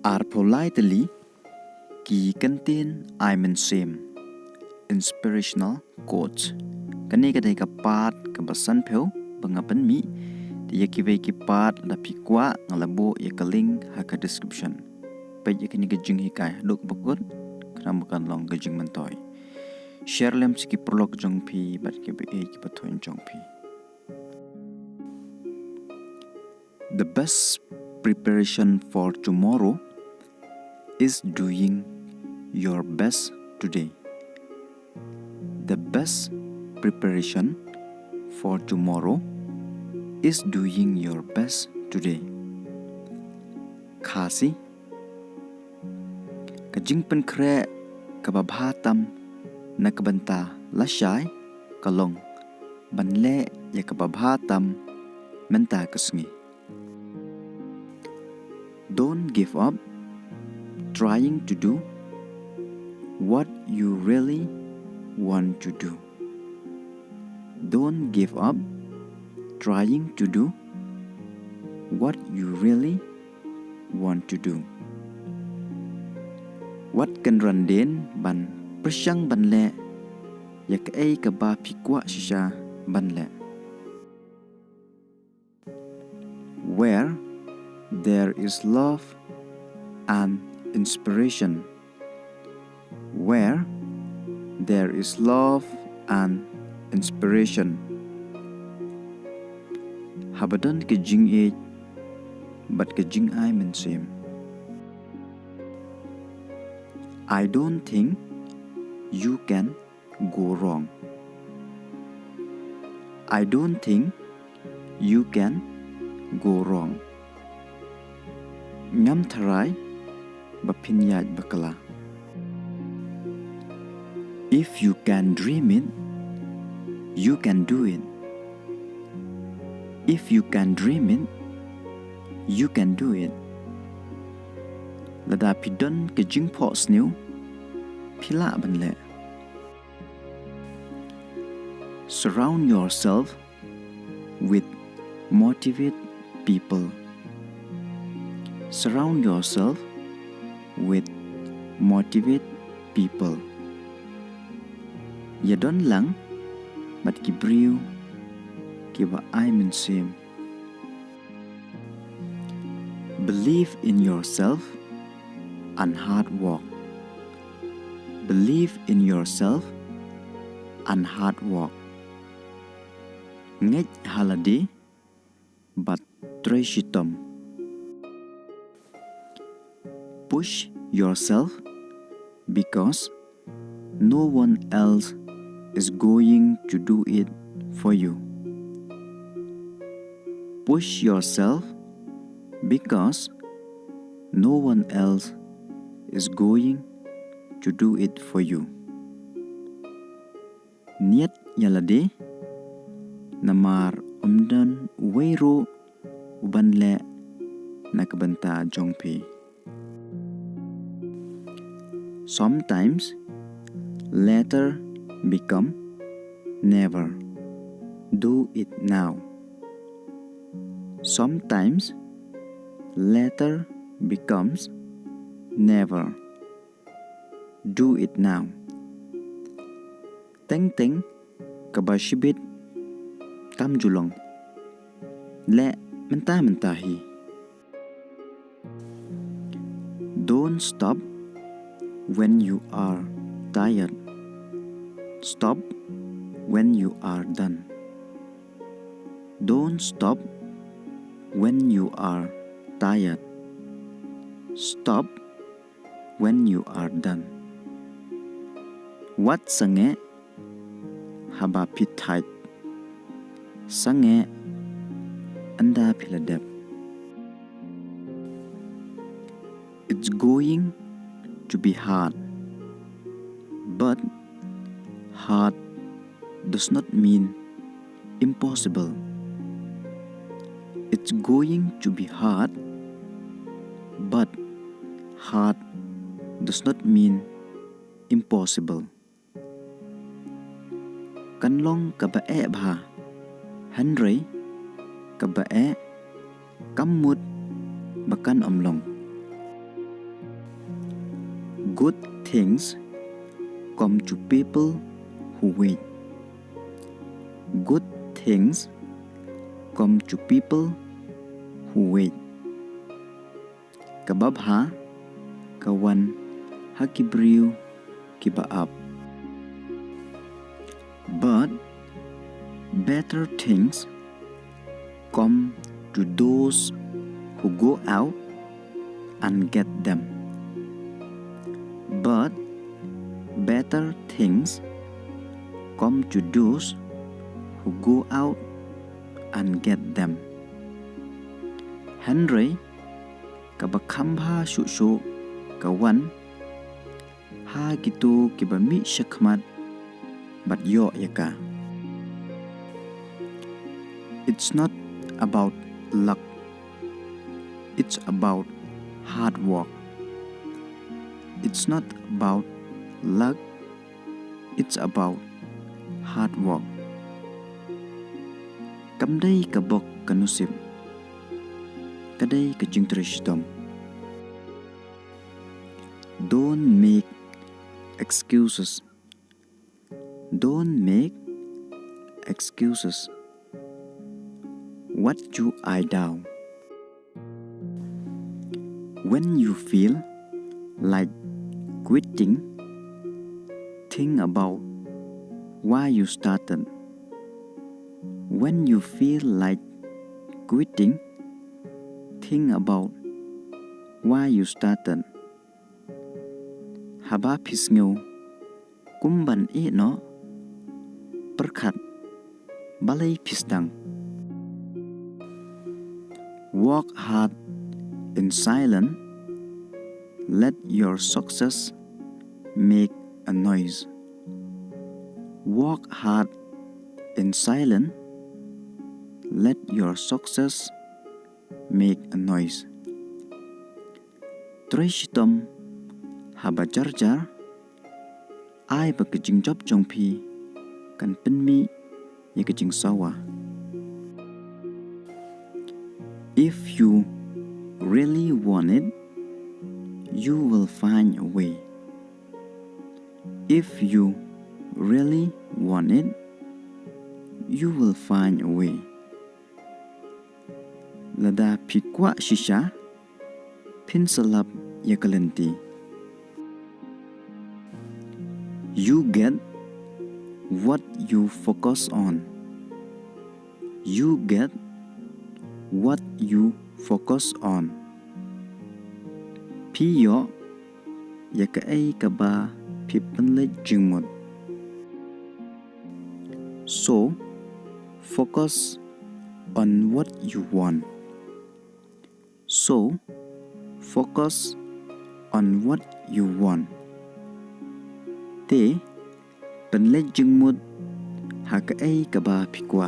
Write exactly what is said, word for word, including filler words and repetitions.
Arphew lai tylli ki kyntien ai mynsiem, inspirational quotes. Kane ka dei ka part kaba sanphew ba nga pynmih. Te ïa kiwei ki part lada phi kwah nga la buh ïa ka link ha ka description. Peit ïa kane ka jinghikai haduh ba kut, khnang ba kan long ka jingmyntoi. Share lem sha ki paralok jong phi bad kiba ïeit kiba thoiñ jong phi. The best preparation for tomorrow is doing your best today. The best preparation for tomorrow is doing your best today. Khasi, ka jingpynkhreh kaba bha tam na ka bynta lashai ka long ban leh ïa kaba bha tam mynta ka sngi. Don't give up trying to do what you really want to do. Don't give up trying to do what you really want to do. Wat kynran dien ban pyrshang ban leh ïa kaei kaba phi kwah shisha ban leh. Where there is love and inspiration. Where there is love and inspiration. Haba don ka jingïeit bad ka jingai mynsiem. I don't think you can go wrong. I don't think you can go wrong. Ngam tharai ba phin ïaid bakla. If you can dream it, you can do it. If you can dream it, you can do it. Lada phi don ka jingphohsniew, phi lah ban leh. Surround yourself with motivate people. Surround yourself with motivate people. Ïadon lang bad ki briew kiba ai mynsiem. Believe in yourself and hard work. Believe in yourself and hard work. Ngeit ha lade bad trei shitom. Push yourself because no one else is going to do it for you. Push yourself because no one else is going to do it for you. Niat ïa lade, namar ym don uwei ruh uban leh na ka bynta jong phi. Sometimes later become never. Do it now. Sometimes later becomes never. Do it now. Teng teng kaba shibit kam ju long. Leh mynta mynta hi. Don't stop when you are tired. Stop when you are done. Don't stop when you are tired. Stop when you are done. Wat sangeh haba phi thait. Sangeh ynda phi la dep. It's going to be hard, but hard does not mean impossible. It's going to be hard, but hard does not mean impossible. Kan long kaba eh bha, hynrei kaba eh kam mut ba kan ym long. Good things come to people who wait. Good things come to people who wait. Kaba bha ka wan ha ki briew kiba ap. But better things come to those who go out and get them. But better things come to those who go out and get them. Hynrei kaba kham bha shuh shuh ka wan ha kito kiba mih shakhmat bad ïoh ïa ka. It's not about luck. It's about hard work. It's not about luck. It's about hard work. Kam dei ka bok ka nusip. Ka dei ka jingtrei shitom. Don't make excuses. Don't make excuses. What do I do? When you feel like quitting, think about why you started. When you feel like quitting, think about why you started. Haba phi sngew kum ban ïeh noh, pyrkhat balei phi sdang. Work hard in silence, let your success make a noise. Work hard in silence, let your success make a noise. Trei shitom haba jar jar, ai ba ka jingjop jong phi kan pynmih ïa ka jingsawa. If you really want it, you will find a way. If you really want it, you will find a way. Lada phi kwah shisha, phin sa lap ïa ka lynti. You get what you focus on. You get what you focus on. Phi ïoh ïa kaei kaba phi pynleit jingmut. So, focus on what you want. So, focus on what you want. Te, pynleit jingmut ha kaei kaba phi kwah.